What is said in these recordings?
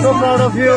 So proud of you.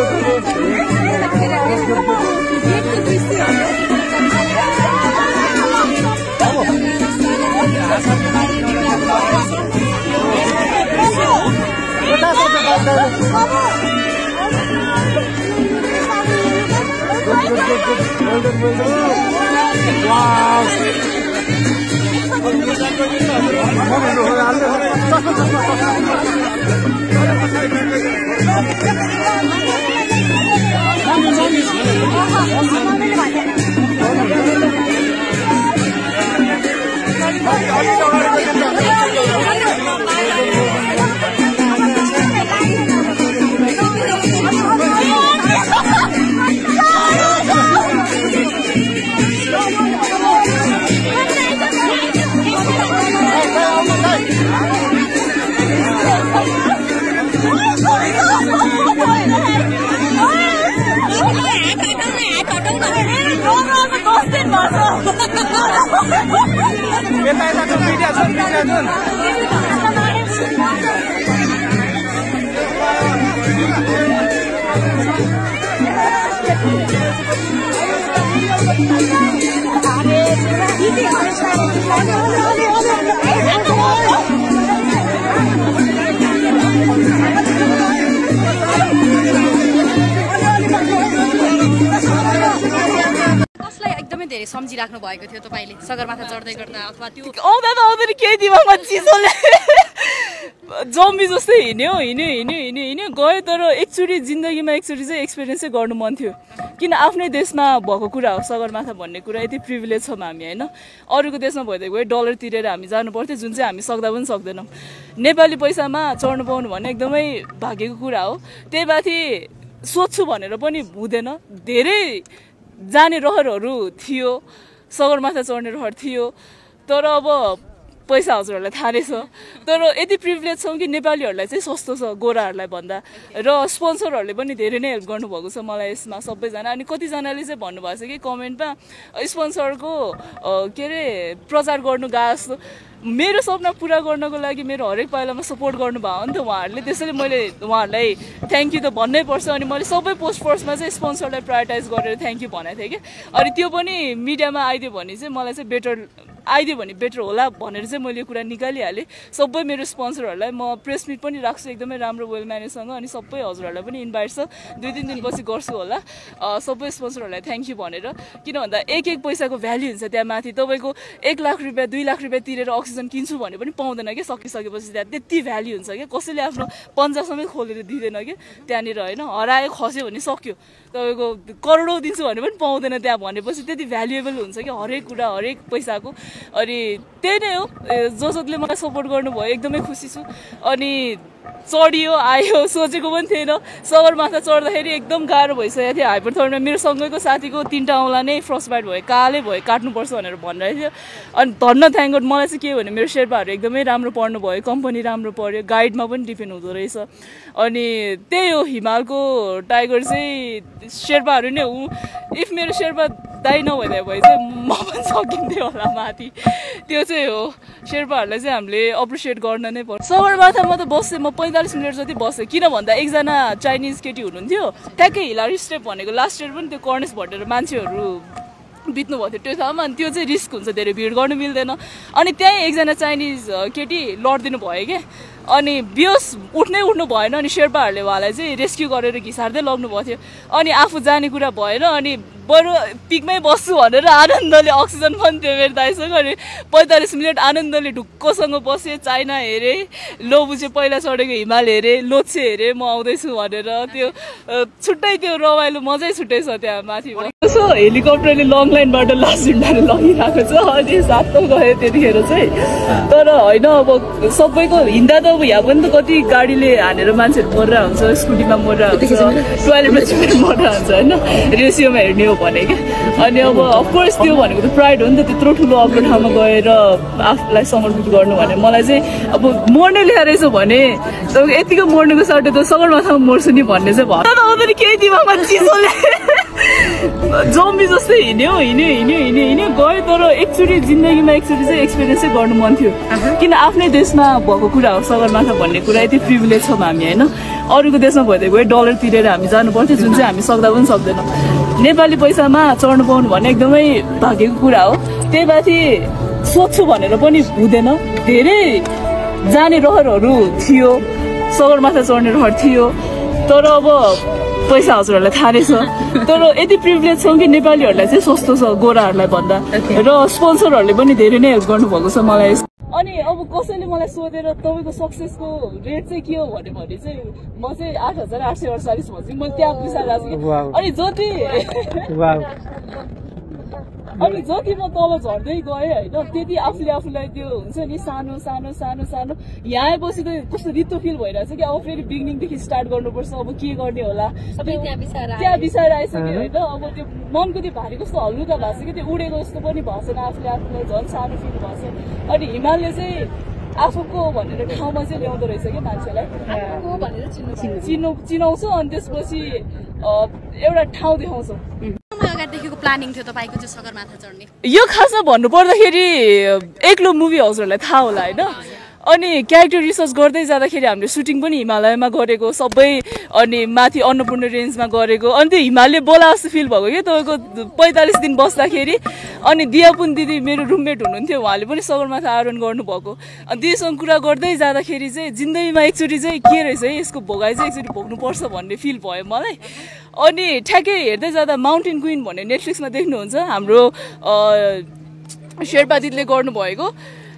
धेरै सम्झिराख्नु भएको थियो तपाईले सगरमाथा चढ्दै गर्दा अथवा त्यो आउँदा त आउँदैन केही दिमागमा चिसोले जम्बी जस्तै हिँड्यो गयो तर एकचोटि जिन्दगीमा एकचोटि चाहिँ एक्सपिरियन्स चाहिँ गर्नु मन थियो किन आफ्नै देशमा भएको कुरा हो सगरमाथा भन्ने कुरा यति प्रिभिलेज छौँ हामी हैन अरूको देशमा भइदिएको भए डलर तिरेर हामी जानु पर्थ्यो जुन चाहिँ हामी सक्दा पनि सक्दैनौँ नेपाली पैसामा चढ्नु पाउनु भन्ने एकदमै भाग्यको कुरा हो त्यही माथि सोध्छु भनेर पनि हुँदैन धेरै जाने रहरहरू थियो सगरमाथा चढ्ने रहर थियो तर अब पैसा हजुरहरूलाई थाहा नै छ तर यति प्रिभिलेज छौँ कि नेपालीहरूलाई चाहिँ सस्तो छ गोराहरूलाई भन्दा र स्पोन्सरहरूले पनि धेरै नै हेल्प गर्नुभएको छ मलाई यसमा सबैजना अनि कतिजनाले चाहिँ भन्नुभएको छ कि कमेन्टमा स्पोन्सरको के अरे प्रचार गर्नु गएको जस्तो मेरो सपना पुरा गर्नको लागि मेरो हरेक पाइलामा सपोर्ट गर्नुभयो नि त उहाँहरूले त्यसैले मैले उहाँहरूलाई थ्याङ्क यू त भन्नै पर्छ अनि मैले सबै पोस्ट फर्स्टमा चाहिँ स्पोन्सरलाई प्रायोरिटाइज गरेर थ्याङ्क यू भनेको थिएँ कि अनि त्यो पनि मिडियामा आइदियो भने चाहिँ मलाई चाहिँ आइदियो भने बेटर होला भनेर चाहिँ मैले यो कुरा निकालिहालेँ सबै मेरो स्पोन्सरहरूलाई म प्रेस मिट पनि राख्छु एकदमै राम्रो वेल म्यानेजसँग अनि सबै हजुरहरूलाई पनि इन्भाइट छ 2-3 दिनपछि गर्छु होला सबै स्पोन्सरहरूलाई थ्याङ्क यू भनेर किन भन्दा एक पैसाको भ्याल्यु हुन्छ त्यहाँ माथि तपाईँको 1 लाख रुपियाँ 2 लाख रुपियाँ तिरेर अक्सिजन किन्छु भने पनि पाउँदैन कि सकिसकेपछि त्यहाँ त्यति भ्याल्यु हुन्छ कि कसैले आफ्नो पन्जा समेत खोलेर दिँदैन कि त्यहाँनिर होइन हरायो खस्यो भने सक्यो तपाईँको करोडौँ दिन्छु भने पनि पाउँदैन त्यहाँ भनेपछि त्यति भ्यालुएबल हुन्छ कि हरेक कुरा हरेक पैसाको अनि त्यही नै हो जसले मलाई सपोर्ट गर्नुभयो एकदमै खुसी छु अनि चढियो आयो सोचेको पनि थिएन सगरमाथा चढ्दाखेरि एकदम गाह्रो भइसकेको थियो हाइपरथर्मिया मेरो सँगैको साथीको 3टा औँला नै फ्रस्ट बाइट भयो कालै भयो काट्नुपर्छ भनेर भनिरहेको थियो अनि धन्न थ्याङ्क गड मलाई चाहिँ के भने मेरो शेर्पाहरू एकदमै राम्रो पढ्नु भयो कम्पनी राम्रो पढ्यो गाइडमा पनि डिपेन्ड हुँदो रहेछ अनि त्यही हो हिमालको टाइगर चाहिँ शेर्पाहरू नै हो इफ मेरो शेर्पा दाइ नभइदिए भए चाहिँ म पनि सकिन्थेँ होला माथि त्यो चाहिँ हो शेर्पाहरूलाई चाहिँ हामीले अप्रिसिएट गर्न नै पर्छ सगरमाथामा त बसेँ म 45 मिनट जति बसेँ किन भन्दा एकजना चाइनिज केटी हुनुहुन्थ्यो ट्याक्कै हिलारी स्टेप भनेको लास्ट इयर पनि त्यो कर्नेस भटेर मान्छेहरू बित्नु भएको थियो त्यो ठाउँमा अनि त्यो चाहिँ रिस्क हुन्छ धेरै भिड गर्नु मिल्दैन अनि त्यहीँ एकजना चाइनिज केटी लडिदिनु भयो क्या अनि बियोस उठ्नु भएन अनि शेर्पाहरूले उहाँलाई चाहिँ रेस्क्यु गरेर घिसार्दै लग्नु भएको थियो अनि आफू जाने कुरा भएन अनि बरु पिकमै बस्छु भनेर आनन्दले अक्सिजन पनि थियो मेरो दाइसँग अनि 45 मिनट आनन्दले ढुक्कसँग बसेँ चाइना हेरेँ लोबुचे पहिला चढेको हिमाल हेरेँ लोच्छे हेरेँ म आउँदैछु भनेर त्यो छुट्टै त्यो रमाइलो मजै छुट्टै छ त्यहाँ माथि यसो हेलिकप्टरले लङ लाइनबाट लासुन्डाले लगिरहेको छ अनि सातो गयो त्यतिखेर चाहिँ तर होइन अब सबैको हिँड्दा त अब यहाँ पनि त कति गाडीले हानेर मान्छेहरू मरेर हुन्छ, स्कुटीमा मरेर हुन्छ, टोयलेटमा छिपेर मरेर हुन्छ होइन, रेसियोमा हेर्ने हो भने क्या। अनि अब अफकोर्स त्यो भनेको त प्राइड हो नि त, त्यत्रो ठुलो अग्लो ठाउँमा गएर आफूलाई समर्पित गर्नु भने मलाई चाहिँ अब मर्ने ल्याएर भने तपाईँको यतिको मर्नुको सट्टै त सगरमाथामा मर्छु नि भन्ने चाहिँ भयो। तर आउँदैन केही दिमागमा चिसोले जम्बी जस्तै हिँड्यो गयो। तर एकचोटि जिन्दगीमा एकचोटि चाहिँ एक्सपिरियन्स चाहिँ गर्नु मन थियो, किन आफ्नै देशमा भएको कुरा हो सगरमाथा भन्ने कुरा, यति प्रिभिलेज छौँ हामी होइन। अरूको देशमा भइदिएको डलर तिरेर हामी जानु पर्थ्यो, जुन चाहिँ हामी सक्दा पनि सक्दैनौँ। नेपाली पैसामा चढ्नु पाउनु भने एकदमै भाग्यको कुरा हो। त्यही माथि सोध्छु भनेर पनि हुँदैन, धेरै जाने रहरहरू थियो, सगरमाथा चढ्ने रहर थियो। तर अब पैसा हजुरहरूलाई थाहा रहेछ, तर यति प्रिभिलेज छौँ कि नेपालीहरूलाई चाहिँ सस्तो छ गोराहरूलाई भन्दा, र स्पोन्सरहरूले पनि धेरै नै हेल्प गर्नुभएको छ मलाई। अनि अब कसैले मलाई सोधेर तपाईँको सक्सेसको रेट चाहिँ के हो भने चाहिँ म चाहिँ 8,848 भन्छु, मैले त्यहाँ बिसाइरहेको छु कि। अनि जति म तल झर्दै गएँ होइन, त्यति आफूलाई त्यो हुन्छ नि सानो सानो सानो सानो यहाँ आएपछि त कस्तो रित्तो फिल भइरहेछ कि अब फेरि बिगिनिङदेखि स्टार्ट गर्नुपर्छ, अब के गर्ने होला, त्यहाँ बिसाएर आइसक्यो होइन। अब त्यो मनको त्यो भारी कस्तो हल्लुका भएको छ कि त्यो उडेको जस्तो पनि भएको छैन, आफूलाई झन् सानो फिल भएको छ। अनि हिमालले चाहिँ आफूको भनेर ठाउँमा चाहिँ ल्याउँदो रहेछ कि मान्छेलाई चिनाउँछ, अनि त्यसपछि एउटा ठाउँ देखाउँछ। अगाडिदेखिको प्लानिङ थियो तपाईँको चाहिँ सगरमाथा चढ्ने? यो खासमा भन्नु पर्दाखेरि एक्लो मुभी हाउसहरूलाई थाहा होला होइन। अनि क्यारेक्टर रिसर्च गर्दै जाँदाखेरि हामीले सुटिङ पनि हिमालयमा गरेको सबै, अनि माथि अन्नपूर्ण रेन्जमा गरेको। अनि त्यो हिमालय बोला जस्तो फिल भएको कि तपाईँको 45 दिन बस्दाखेरि। अनि दियापुन दिदी मेरो रुममेट हुनुहुन्थ्यो, उहाँले पनि सगरमाथा आरोहण गर्नुभएको। अनि दिदीसँग कुरा गर्दै जाँदाखेरि चाहिँ जिन्दगीमा एकचोटि चाहिँ के रहेछ है, यसको भोगाइ चाहिँ एकचोटि भोग्नुपर्छ भन्ने फिल भयो मलाई। अनि ठ्याक्कै हेर्दै जाँदा माउन्टेन क्विन भन्ने नेटफ्लिक्समा देख्नुहुन्छ, हाम्रो शेर्पा दिदीले गर्नुभएको।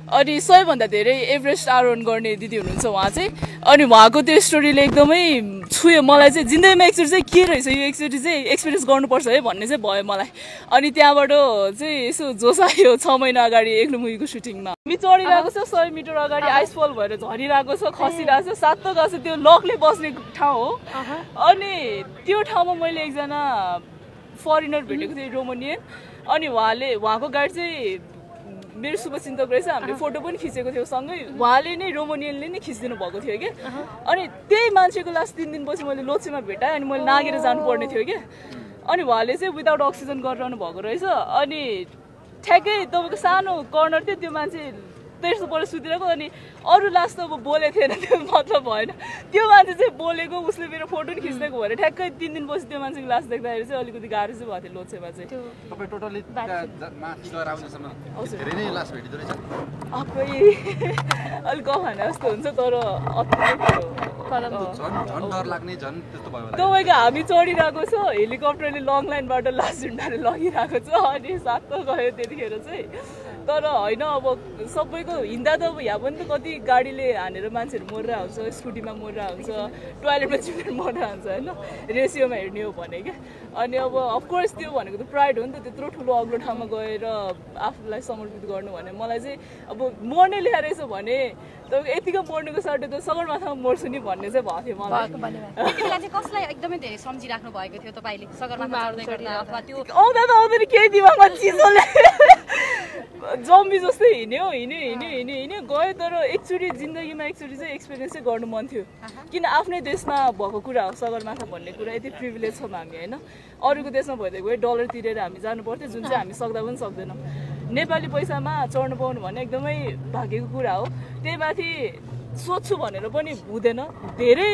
अनि सबैभन्दा धेरै एभरेस्ट आरोहण गर्ने दिदी हुनुहुन्छ उहाँ चाहिँ। अनि उहाँको त्यो स्टोरीले एकदमै छुयो मलाई चाहिँ, जिन्दगीमा एकचोटि चाहिँ के रहेछ यो, एकचोटि चाहिँ एक्सपिरियन्स गर्नुपर्छ है भन्ने चाहिँ भयो मलाई। अनि त्यहाँबाट चाहिँ यसो जोस आयो 6 महिना अगाडि एक्लो मुभीको सुटिङमा। हामी चढिरहेको छ 100 मिटर अगाडि आइसफल भएर झरिरहेको छ, खसिरहेको छ, सातो गएको छ, त्यो लकले बस्ने ठाउँ हो। अनि त्यो ठाउँमा मैले एकजना फरेनर भेटेको थिएँ, रोमानियन। अनि उहाँको गाडी चाहिँ मेरो शुभचिन्तक रहेछ, हामीले फोटो पनि खिचेको थियौँ सँगै, उहाँले नै रोमानियनले नै खिचिदिनु भएको थियो कि। अनि त्यही मान्छेको लास्ट 3 दिनपछि मैले लोछेमा भेटाएँ, अनि मैले नागेर जानुपर्ने थियो कि। अनि उहाँले चाहिँ विदाउट अक्सिजन गरिरहनु भएको रहेछ। अनि ठ्याक्कै तपाईँको सानो कर्नर थियो, त्यो मान्छे त्यस्तो परेर सुतिरहेको। अनि अरू लास्ट त अब बोलेको थिएन, त्यो मतलब भएन, त्यो मान्छे चाहिँ बोलेको, उसले मेरो फोटो पनि खिच्दिएको भएर ठ्याक्कै 3 दिनपछि त्यो मान्छेको लास्ट देख्दाखेरि चाहिँ अलिकति गाह्रो चाहिँ भएको थियो लोछेमा चाहिँ। तपाईँ टोटली माथि गएर आउनेसम्म धेरै नै लास्ट भेटिँदो रहेछ। अलिक कम भने जस्तो हुन्छ, तर झन् डर लाग्ने झन् त्यस्तो भयो। तपाईँको हामी चढिरहेको छ, हेलिकप्टरले लङ लाइनबाट लास्ट झुन्डाएर लगिरहेको छ, अनि सातो गयो त्यतिखेर चाहिँ। तर होइन अब सबैको हिँड्दा त अब यहाँ पनि त कति गाडीले हानेर मान्छेहरू मरेर हुन्छ, स्कुटीमा मरेर हुन्छ, टोयलेटमा छिपेर मरेर हुन्छ होइन, रेसियोमा हेर्ने हो भने क्या। अनि अब अफकोर्स त्यो भनेको त प्राइड हो नि त, त्यत्रो ठुलो अग्लो ठाउँमा गएर आफूलाई समर्पित गर्नु भने मलाई चाहिँ अब मर्ने ल्याएर रहेछ भने तपाईँको यतिको मर्नुको सट्टै त सगरमाथामा मर्छु नि भन्ने चाहिँ भएको थियो मलाई। त्यतिबेला चाहिँ कसलाई एकदमै धेरै सम्झिराख्नु भएको थियो तपाईँले सगरमाथा चढ्दै गर्दा, अथवा त्यो आउँदा त आउँदैन केही दिमागमा चिसोले जम्बी जस्तै हिँड्यो गयो। तर एकचोटि जिन्दगीमा एकचोटि चाहिँ एक्सपिरियन्स चाहिँ गर्नु मन थियो, किन आफ्नै देशमा भएको कुरा हो सगरमाथा भन्ने कुरा, यति प्रिभिलेज छौँ हामी होइन। अरूको देशमा भइदिएको डलर तिरेर हामी जानु पर्थ्यो, जुन चाहिँ हामी सक्दा पनि सक्दैनौँ। नेपाली पैसामा चढ्नु पाउनु भने एकदमै भाग्यको कुरा हो। त्यही माथि सोध्छु भनेर पनि हुँदैन, धेरै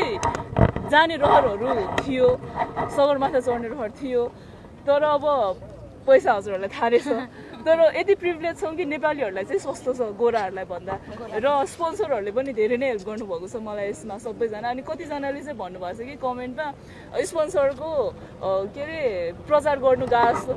जाने रहरहरू थियो, सगरमाथा चढ्ने रहर थियो। तर अब पैसा हजुरहरूलाई थाहा रहेछ, तर यति प्रिभिलेज छौँ कि नेपालीहरूलाई चाहिँ सस्तो छ गोराहरूलाई भन्दा, र स्पोन्सरहरूले पनि धेरै नै हेल्प गर्नुभएको छ मलाई यसमा सबैजना। अनि कतिजनाले चाहिँ भन्नुभएको छ कि कमेन्टमा स्पोन्सरको के अरे प्रचार गर्नु गाह्रो जस्तो।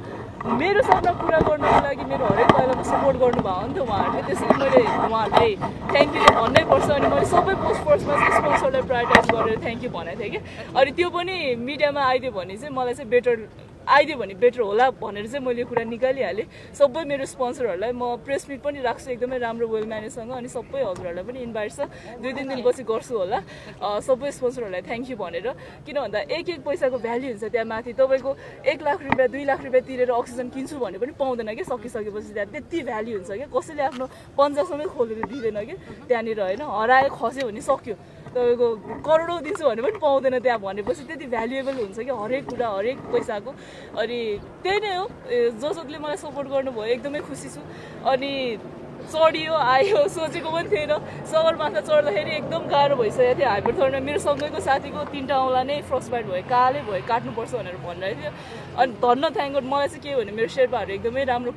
मेरो सपना पुरा गर्नुको लागि मेरो हरेक पाइलामा सपोर्ट गर्नुभयो नि त उहाँहरूले, त्यसरी मैले उहाँहरूलाई थ्याङ्क यू भन्नै पर्छ। अनि मैले सबै पोस्टमा चाहिँ स्पोन्सरलाई प्रायोरिटाइज गरेर थ्याङ्क यू भनेको थिएँ कि। अनि त्यो पनि मिडियामा आइदियो भने चाहिँ मलाई चाहिँ बेटर आइदियो भने बेटर होला भनेर चाहिँ मैले कुरा निकालिहालेँ सबै मेरो स्पोन्सरहरूलाई म प्रेस मिट पनि राख्छु एकदमै राम्रो वेल म्यानेजसँग अनि सबै हजुरहरूलाई पनि इन्भाइट छ 2-3 दिनपछि गर्छु होला सबै स्पोन्सरहरूलाई थ्याङ्क यू भनेर किन भन्दा एक पैसाको भ्याल्यु हुन्छ त्यहाँ माथि तपाईँको 1 लाख रुपियाँ 2 लाख रुपियाँ तिरेर अक्सिजन किन्छु भने पनि पाउँदैन कि सकिसकेपछि त्यहाँ त्यति भ्याल्यु हुन्छ क्या कसैले आफ्नो पन्जासम्मै खोलेर दिँदैन कि त्यहाँनिर होइन हरायो खस्यो भने सक्यो तपाईँको करोडौँ दिन्छु भने पनि पाउँदैन त्यहाँ भनेपछि त्यति भ्यालुएबल हुन्छ कि हरेक कुरा हरेक पैसाको अनि त्यही नै हो जसले मलाई सपोर्ट गर्नुभयो एकदमै खुसी छु अनि चढियो आयो सोचेको पनि थिएन सगरमाथा चढ्दाखेरि एकदम गाह्रो भइसकेको थियो हाइपरथर्मिया मेरो सँगैको साथीको 3टा औँला नै फ्रस्ट बाइट भयो कालै भयो काट्नुपर्छ भनेर भनिरहेको थियो अनि धन्न थ्याङ्क गड मलाई चाहिँ के हो भने मेरो शेर्पाहरू एकदमै राम्रो